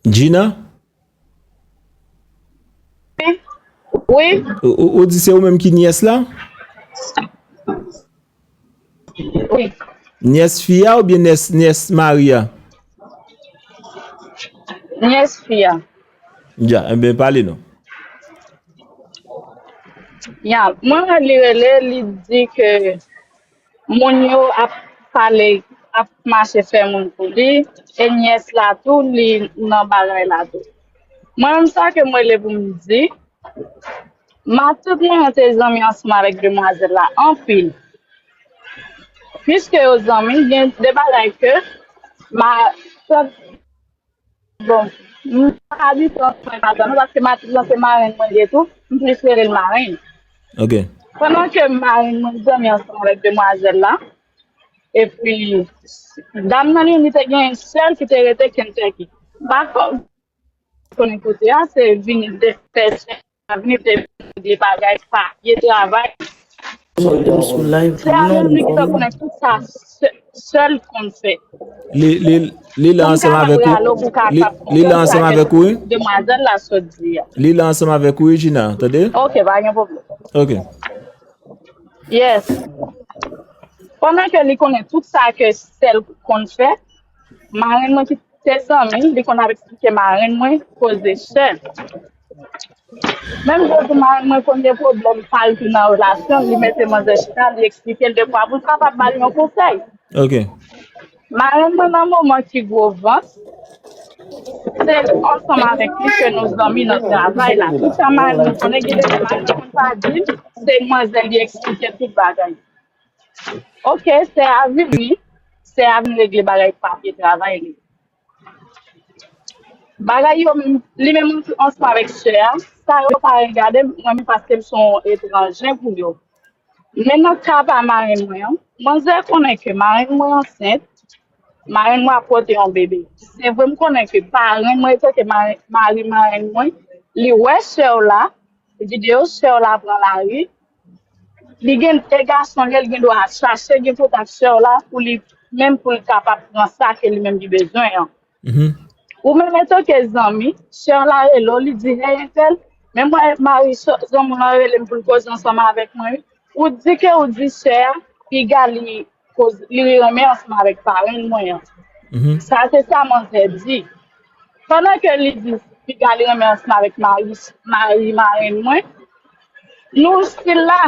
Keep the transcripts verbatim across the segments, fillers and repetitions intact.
Gina? Wi. Ou, ou, ou di se ou menm ki nyès la? Wi. Nyès fi a oubyen nyès, nyès mari a? Nyès fi a. Ya, enben, pale non. Ya, mwen wè li rele, li di ke moun yo ap pale, ap mache fè moun pou li, e nyès la tou, li nan bagay la tou. Mwen menm sa ke mwen rele pou m di, matant mwen an te zanmi ansanm avèk demwazèl la anpil. Piske yo zanmi, gen de bagay ke matant, bon, m pa di tan mwen pa zanmi, paske matant lan se marenn mwen li ye tou, m plis rele l marenn. Ok. Pandan ke marenn mwen zanmi ansanm avèk demwazèl la, epi dam nan li, li te gen sè l ki te rete Kentucky. M pa ko- konnen kote a, se vini de fè sè a vini de regle bagay papye travay. Sou live sè a menm li gentan konnen tout sa, sè l konn fè. Li li li la ansanm avèk ou. Li la ansanm avèk ou wi. Demwazèl la sot di a. Li la ansanm avèk ou wi Gina, tande? Ok, pa gen pwoblèm. Ok. Yes. Pandan ke li konnen tout sa ke sè l konn fè, marenn mwen ki te zanmi, li konn ap eksplike marenn mwen koze sè. Menm jan tou marenn mwen konn gen pwoblèm pa l tou nan relasyon, li mete manzè chita, li eksplike l de fwa pou l kapab ba l yon konsèy. Ok. Marenn mwen nan moman ki gwo vant, se ansanm avèk li ke nou zanmi nan travay la. Tout sa marenn mwen konnen, gen de marenn mwen pa di, se manzè li eksplike tout bagay. Ok, sè a vini, sè a vin regle bagay papye travay li. Bagay yo menm, li menm ansanm avèk sè a, sa yo pa regade mwen menm paske m se yon etranje pou yo. Men nan ka pa marenn mwen an, manzè konnen ke marenn mwen ansent, marenn mwen ap pote yon bebe. Se vre m konnen ke parenn mwen, etanke mari marenn mwen, li wè sè w la, videyo sè w la pran lari, li gen de gason li, li gen dwa chache gen kontak sè w la pou li menm pou l kapab pran sa ke li menm li bezwen an. Ou menm etanke zanmi, sè w la rele w, li di, hey entèl, men mwen mari zanmi w lan rele m pou l koze ansanm avèk mwen wi. Ou di ke ou di sè a, piga li koz li renmen ansanm avèk parenn mwen an. Sa se sa manzè di. Pandan ke li di piga li renmen ansanm avèk mari mari marenn mwen, nou stil la,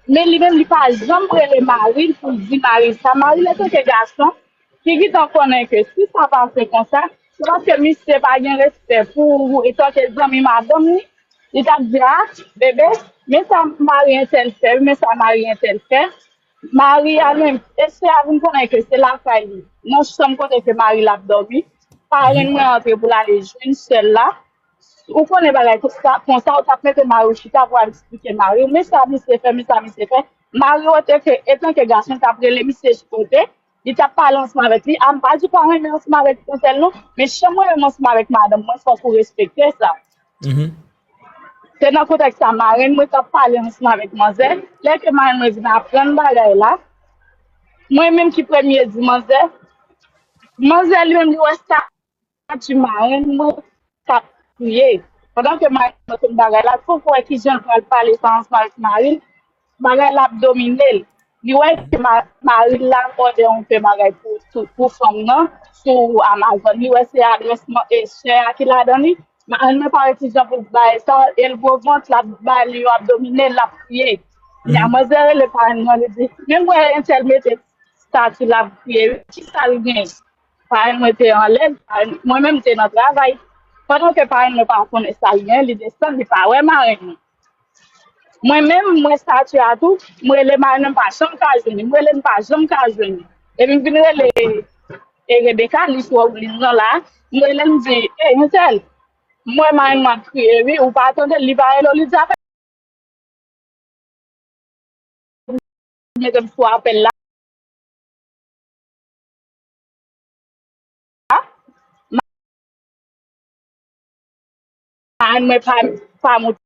men li menm li pa janm rele mari l pou l di mari sa. Mari l etanke gason, ki gentan konnen ke si sa pase konsa, se paske misye pa gen respè pou ou etanke zanmi madanm li, li t ap di, a, bebe, men sa mari entèl fè, men sa mari entèl fè. Mari a menm, e sè a vin konnen ke se lakay li, nan chanm kote ke mari l ap dòmi, parenn mwen antre pou l ale jwenn sè l la. Ou konnen bagay konsa, konsa ou t ap mete mari w chita pou al eksplike mari w, men sa misye fè, men sa misye fè. Mari w te ke, etanke gason, t ap rele misye kote, li t ap pale ansanm avèk li. A, m pa di w pa renmen ansanm avèk entèl non, men jan mwen renmen ansanm avèk madanm mwen, fòk ou respekte sa. Se nan kontèks sa, marenn mwen t ap pale ansanm avèk manzè. Lè ke marenn mwen vin aprann bagay la, mwen menm ki premye di manzè, manzè li menm li wè sa. Ti marenn mwen k ap kriye. Pandan ke marenn mwen konn bagay la, fò w wè kijan l pral pale sa ansanm avèk mari l. Bagay la ap domine l. Li wè ke mari l la òdè yon pè bagay pou fanm nan sou Amazon. Li wè se adrès sè a ki ladan li. Marenn mwen pa wè kijan pou l bay sa, e l gwo vant, l ap bay li yo, ap domine l, l ap kriye. Kounya manzè rele parenn mwen, li di, men m wè entèl mete stati l ap kriye wi, kisa l gen? Parenn mwen te anlè, mwen menm m te nan travay. Pandan ke parenn mwen pa konnen sa l gen, li desann, li pa wè marenn mwen. Mwen menm, m wè stati a tou, m rele marenn mwen, m pa janm ka jwenn li. M rele, m pa janm ka jwenn li. Epi m vin rele e Rebecca, li sou Orleans nan la. M rele, m di, ey, entèl, m wè marenn mwen ap kriye wi, ou pa tande l, li pa rele w, li di, a, mete m sou apèl la. Marenn mwen pa, pa monte